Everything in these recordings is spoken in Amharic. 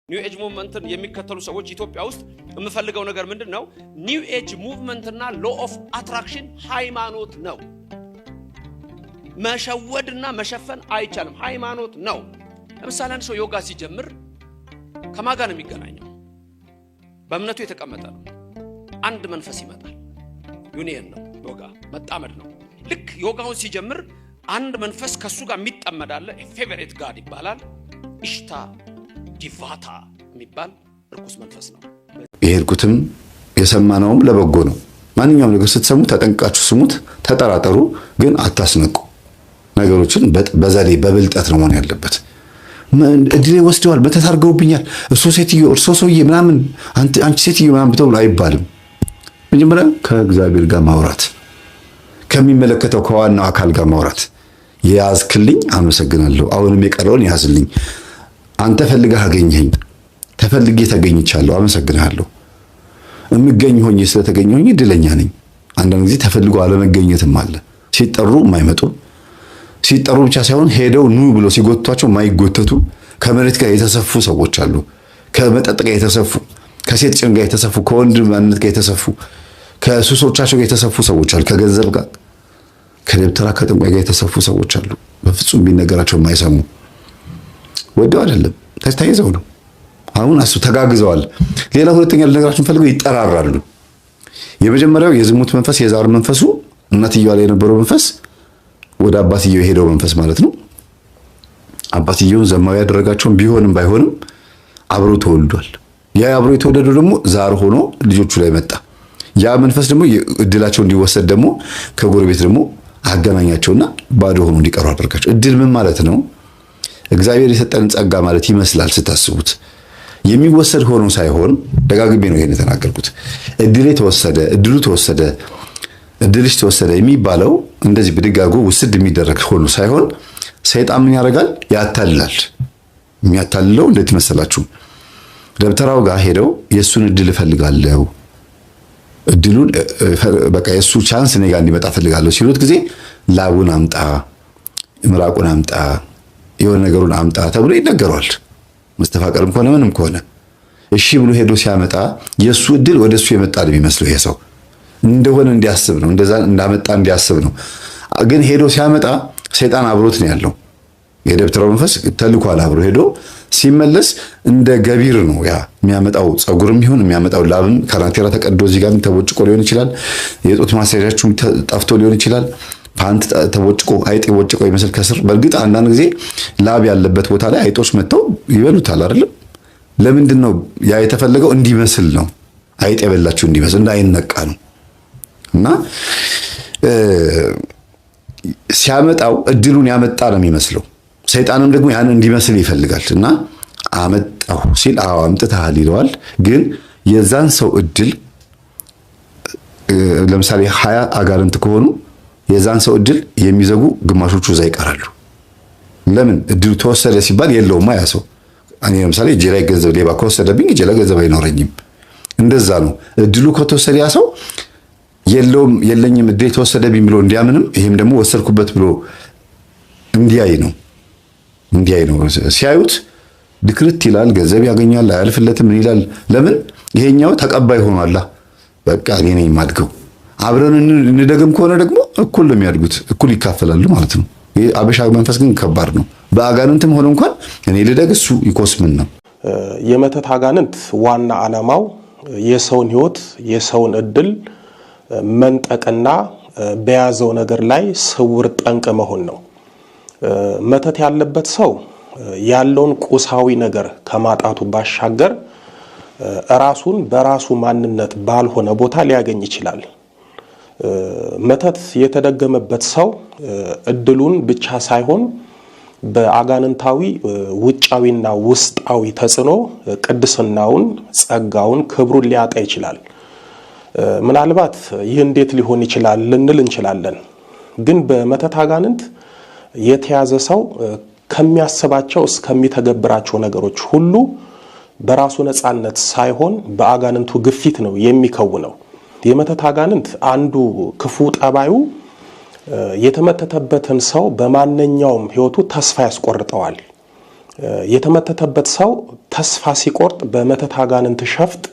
New Age movement ን የሚከተሉ ሰዎች ኢትዮጵያ ውስጥ የምፈልገው ነገር ምንድን ነው? New Age movement ና law of attraction ሃይማኖት ነው። መሸወድና መሸፈን አይቻልም። ሃይማኖት ነው። ለምሳሌ አንድ ሰው ዮጋ ሲጀምር ከማን ጋር ነው የሚገናኘው? በእምነቱ የተቀመጠ ነው። አንድ መንፈስ ይመጣል። ዩኒየን ነው፣ ዮጋ መጣመድ ነው። ልክ ዮጋውን ሲጀምር አንድ መንፈስ ከእሱ ጋር የሚጠመድ አለ። Favorite god ይባላል። ኢሽታ ዲቫታ የሚባል እርኩስ መንፈስ ነው። የሄድኩትም የሰማነውም ለበጎ ነው። ማንኛውም ነገር ስትሰሙ ተጠንቅቃችሁ ስሙት፣ ተጠራጠሩ፣ ግን አታስነቁ። ነገሮችን በዘዴ በብልጠት ነው መሆን ያለበት። እድሌ ወስደዋል፣ መተት አድርገውብኛል፣ እርሶ ሴትዮ፣ እርሶ ሰውዬ ምናምን፣ አንቺ ሴትዮ ምናምን ተብሎ አይባልም። መጀመሪያ ከእግዚአብሔር ጋር ማውራት፣ ከሚመለከተው ከዋናው አካል ጋር ማውራት። የያዝክልኝ አመሰግናለሁ፣ አሁንም የቀረውን ያዝልኝ። አንተ ፈልገህ አገኘኸኝ፣ ተፈልጌ ተገኝቻለሁ፣ አመሰግናለሁ። የምገኝ ሆኜ ስለተገኘሁኝ እድለኛ ነኝ። አንዳንድ ጊዜ ተፈልጎ አለመገኘትም አለ። ሲጠሩ የማይመጡ፣ ሲጠሩ ብቻ ሳይሆን ሄደው ኑ ብሎ ሲጎትቷቸው የማይጎተቱ፣ ከመሬት ጋር የተሰፉ ሰዎች አሉ። ከመጠጥ ጋር የተሰፉ፣ ከሴት ጭን ጋር የተሰፉ፣ ከወንድ ማንነት ጋር የተሰፉ፣ ከሱሶቻቸው ጋር የተሰፉ ሰዎች አሉ። ከገንዘብ ጋር፣ ከደብተራ ከጠንቋይ ጋር የተሰፉ ሰዎች አሉ። በፍጹም ቢነገራቸው የማይሰሙ፣ ወደው አይደለም፣ ተይዘው ነው። አሁን እሱ ተጋግዘዋል። ሌላ ሁለተኛ ልነግራችሁ ፈልገው ይጠራራሉ። የመጀመሪያው የዝሙት መንፈስ፣ የዛር መንፈሱ፣ እናትየዋ ላይ የነበረው መንፈስ ወደ አባትየው የሄደው መንፈስ ማለት ነው። አባትየውን ዘማዊ ያደረጋቸውን ቢሆንም ባይሆንም አብሮ ተወልዷል። ያ አብሮ የተወለደው ደግሞ ዛር ሆኖ ልጆቹ ላይ መጣ። ያ መንፈስ ደግሞ እድላቸው እንዲወሰድ ደግሞ ከጎረቤት ደግሞ አገናኛቸውና ባዶ ሆኖ እንዲቀሩ አደረጋቸው። እድል ምን ማለት ነው? እግዚአብሔር የሰጠን ጸጋ ማለት ይመስላል ስታስቡት። የሚወሰድ ሆኖ ሳይሆን፣ ደጋግሜ ነው ይሄን የተናገርኩት። እድሌ ተወሰደ፣ እድሉ ተወሰደ፣ እድልሽ ተወሰደ የሚባለው እንደዚህ ብድግ አድርጎ ውስድ የሚደረግ ሆኖ ሳይሆን ሰይጣን ምን ያደርጋል? ያታልላል። የሚያታልለው እንዴት መሰላችሁ? ደብተራው ጋር ሄደው የእሱን እድል እፈልጋለሁ፣ እድሉን በቃ የእሱ chance እኔ ጋር እንዲመጣ እፈልጋለሁ ሲሉት ጊዜ ላቡን አምጣ፣ ምራቁን አምጣ፣ የሆነ ነገሩን አምጣ ተብሎ ይነገረዋል። መስተፋቀርም ከሆነ ምንም ከሆነ እሺ ብሎ ሄዶ ሲያመጣ የእሱ እድል ወደ እሱ የመጣ ነው የሚመስለው። ይሄ ሰው እንደሆነ እንዲያስብ ነው፣ እንደዛ እንዳመጣ እንዲያስብ ነው። ግን ሄዶ ሲያመጣ ሰይጣን አብሮት ነው ያለው። የደብተራው መንፈስ ተልኳል። አብሮ ሄዶ ሲመለስ እንደ ገቢር ነው ያ የሚያመጣው፣ ጸጉርም ይሁን የሚያመጣው ላብም ካናቴራ ተቀዶ እዚህ ጋር ተቦጭቆ ሊሆን ይችላል። የጡት ማስያዣችሁም ጠፍቶ ሊሆን ይችላል። ፓንት ተቦጭቆ አይጥ ቦጭቆ ይመስል ከስር። በእርግጥ አንዳንድ ጊዜ ላብ ያለበት ቦታ ላይ አይጦች መጥተው ይበሉታል አይደለም? ለምንድን ነው ያ የተፈለገው? እንዲመስል ነው። አይጥ የበላችሁ እንዲመስል፣ እንዳይነቃ ነው። እና ሲያመጣው እድሉን ያመጣ ነው የሚመስለው። ሰይጣንም ደግሞ ያን እንዲመስል ይፈልጋል እና አመጣሁ ሲል አዎ አምጥተሃል ይለዋል። ግን የዛን ሰው እድል ለምሳሌ 20 አጋንንት ከሆኑ የዛን ሰው እድል የሚዘጉ ግማሾቹ እዛ ይቀራሉ። ለምን? እድሉ ተወሰደ ሲባል የለውማ ያ ሰው። እኔ ለምሳሌ እጄ ላይ ገንዘብ ሌባ ከወሰደብኝ እጄ ላይ ገንዘብ አይኖረኝም። እንደዛ ነው። እድሉ ከተወሰደ ያ ሰው የለውም፣ የለኝም፣ እድሌ ተወሰደብኝ ብሎ እንዲያምንም ይሄም ደግሞ ወሰድኩበት ብሎ እንዲያይ ነው እንዲያይ ነው። ሲያዩት ድክርት ይላል፣ ገንዘብ ያገኛል፣ አያልፍለትም፣ ምን ይላል? ለምን? ይሄኛው ተቀባይ ሆኗላ። በቃ እኔ ነኝ የማድገው። አብረን እንደግም ከሆነ ደግሞ እኩል ነው የሚያድጉት፣ እኩል ይካፈላሉ ማለት ነው። ይሄ አበሻ መንፈስ ግን ከባድ ነው። በአጋንንትም ሆነ እንኳን እኔ ልደግ እሱ ይኮስምን ነው። የመተት አጋንንት ዋና ዓላማው የሰውን ሕይወት፣ የሰውን እድል መንጠቅና በያዘው ነገር ላይ ስውር ጠንቅ መሆን ነው። መተት ያለበት ሰው ያለውን ቁሳዊ ነገር ከማጣቱ ባሻገር ራሱን በራሱ ማንነት ባልሆነ ቦታ ሊያገኝ ይችላል። መተት የተደገመበት ሰው እድሉን ብቻ ሳይሆን በአጋንንታዊ ውጫዊና ውስጣዊ ተጽዕኖ ቅድስናውን፣ ጸጋውን፣ ክብሩን ሊያጣ ይችላል። ምናልባት ይህ እንዴት ሊሆን ይችላል ልንል እንችላለን። ግን በመተት አጋንንት የተያዘ ሰው ከሚያስባቸው እስከሚተገብራቸው ነገሮች ሁሉ በራሱ ነፃነት ሳይሆን በአጋንንቱ ግፊት ነው የሚከውነው። የመተት አጋንንት አንዱ ክፉ ጠባዩ የተመተተበትን ሰው በማንኛውም ሕይወቱ ተስፋ ያስቆርጠዋል። የተመተተበት ሰው ተስፋ ሲቆርጥ በመተት አጋንንት ሸፍጥ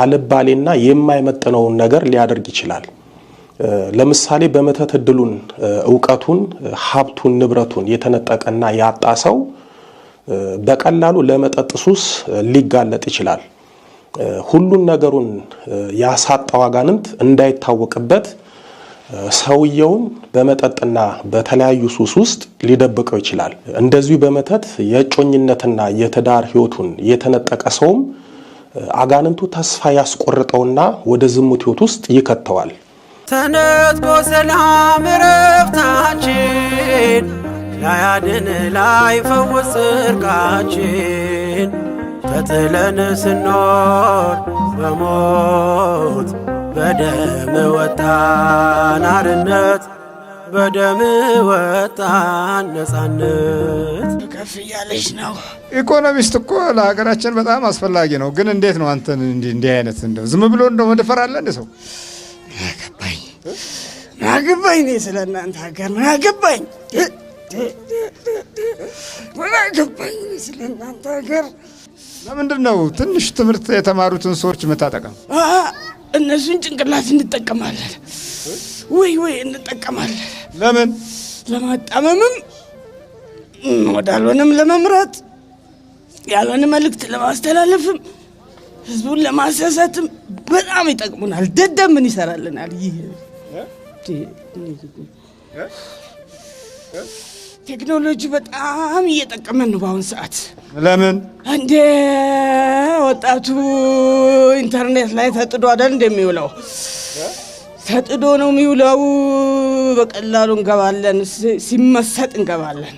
አልባሌና የማይመጥነውን ነገር ሊያደርግ ይችላል። ለምሳሌ በመተት እድሉን፣ እውቀቱን፣ ሀብቱን፣ ንብረቱን የተነጠቀና ያጣ ሰው በቀላሉ ለመጠጥ ሱስ ሊጋለጥ ይችላል። ሁሉን ነገሩን ያሳጣው አጋንንት እንዳይታወቅበት ሰውየውን በመጠጥና በተለያዩ ሱስ ውስጥ ሊደብቀው ይችላል። እንደዚሁ በመተት የእጮኝነትና የትዳር ሕይወቱን የተነጠቀ ሰውም አጋንንቱ ተስፋ ያስቆርጠውና ወደ ዝሙት ሕይወት ውስጥ ይከተዋል። ተነጥቆ ሰላም እረፍታችን ላያድን ላይፈውስ ጽድቃችን ተጥለን ስኖር በሞት በደም ወጣን አርነት በደም ወጣን ነጻነት። ከፍ እያለች ነው። ኢኮኖሚስት እኮ ለሀገራችን በጣም አስፈላጊ ነው። ግን እንዴት ነው አንተን እንዲህ አይነት እንደው ዝም ብሎ እንደው መድፈር አለ እንደ ሰው? አገባኝ አገባኝ እኔ ስለ እናንተ ሀገር ምን አገባኝ? ምን አገባኝ እኔ ስለ እናንተ ሀገር? ለምንድን ነው ትንሽ ትምህርት የተማሩትን ሰዎች የምታጠቃም? እነሱን ጭንቅላት እንጠቀማለን። ወይ ወይ እንጠቀማለን። ለምን? ለማጣመምም ወዳልሆነም ለመምራት ያልሆነ መልእክት ለማስተላለፍም ህዝቡን ለማሳሳትም በጣም ይጠቅሙናል። ደደብ ምን ይሰራልናል? ይህ ቴክኖሎጂ በጣም እየጠቀመን ነው በአሁን ሰዓት። ለምን? እንዴ ወጣቱ ኢንተርኔት ላይ ተጥዶ አይደል እንደሚውለው? ተጥዶ ነው የሚውለው። በቀላሉ እንገባለን፣ ሲመሰጥ እንገባለን፣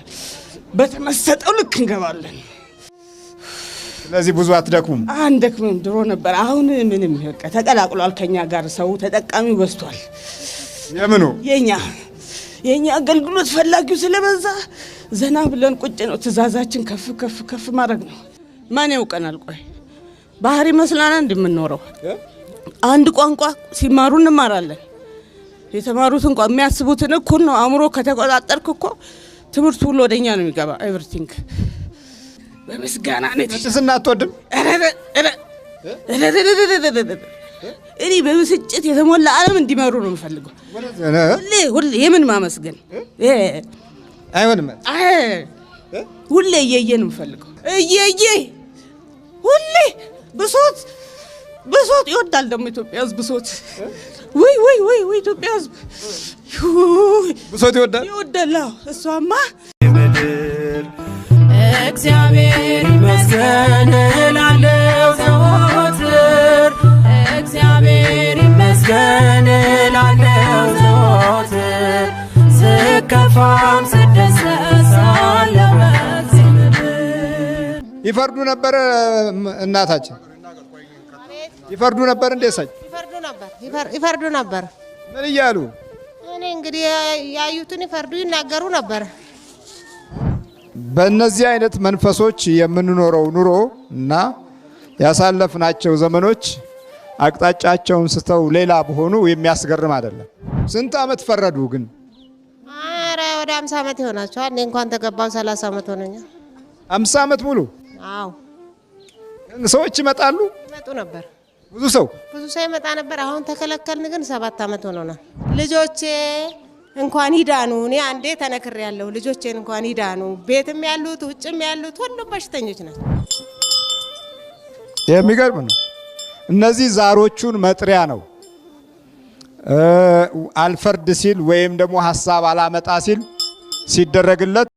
በተመሰጠው ልክ እንገባለን። ስለዚህ ብዙ አትደክሙም? አንደክምም። ድሮ ነበር፣ አሁን ምንም በቃ ተቀላቅሏል ከኛ ጋር። ሰው ተጠቃሚው በዝቷል። የምኑ? የኛ አገልግሎት ፈላጊው ስለበዛ ዘና ብለን ቁጭ ነው። ትእዛዛችን ከፍ ከፍ ከፍ ማድረግ ነው። ማን ያውቀናል? ቆይ ባህር ይመስላል እንደምንኖረው። አንድ ቋንቋ ሲማሩ እንማራለን። የተማሩት እንኳን የሚያስቡትን እኩል ነው። አእምሮ ከተቆጣጠርክ እኮ ትምህርቱ ሁሉ ወደኛ ነው የሚገባ። Everything በምስጋና ነው። ጭስና አትወድም? እኔ በብስጭት የተሞላ ዓለም እንዲመሩ ነው የምፈልገው። ሁሌ ሁሌ የምን ማመስገን አይሆንም። ሁሌ እየየ ነው የምፈልገው። እየየ ሁሌ ብሶት ብሶት ይወዳል ደግሞ ኢትዮጵያ ሕዝብ ብሶት። ወይ ወይ ወይ ወይ ኢትዮጵያ ሕዝብ ብሶት ይወዳል ይወዳል። እሷማ እግዚአብሔር ይመስገን እላለሁ ዘወትር፣ እግዚአብሔር ይመስገን እላለሁ ዘወትር፣ ስከፋም ስደሰት ሳለሁ በዚህ ምድር። ይፈርዱ ነበር እናታችን ይፈርዱ ነበር። እንዴ ሳይ ይፈርዱ ነበር። ምን እያሉ? እኔ እንግዲህ ያዩትን ይፈርዱ ይናገሩ ነበር። በእነዚህ አይነት መንፈሶች የምንኖረው ኑሮ እና ያሳለፍናቸው ዘመኖች አቅጣጫቸውን ስተው ሌላ በሆኑ የሚያስገርም አይደለም። ስንት ዓመት ፈረዱ ግን? ኧረ ወደ 50 ዓመት ይሆናቸዋል። እኔ እንኳን ተገባው 30 ዓመት ሆነኛል። 50 ዓመት ሙሉ? አዎ። ሰዎች ይመጣሉ? ይመጡ ነበር። ብዙ ሰው ብዙ ሰው ይመጣ ነበር። አሁን ተከለከልን፣ ግን 7 ዓመት ሆኖናል። ልጆቼ እንኳን ይዳኑ። እኔ አንዴ ተነክሬያለሁ። ልጆቼን እንኳን ይዳኑ። ቤትም ያሉት ውጭም ያሉት ሁሉም በሽተኞች ናቸው። የሚገርም ነው። እነዚህ ዛሮቹን መጥሪያ ነው። አልፈርድ ሲል ወይም ደግሞ ሀሳብ አላመጣ ሲል ሲደረግለት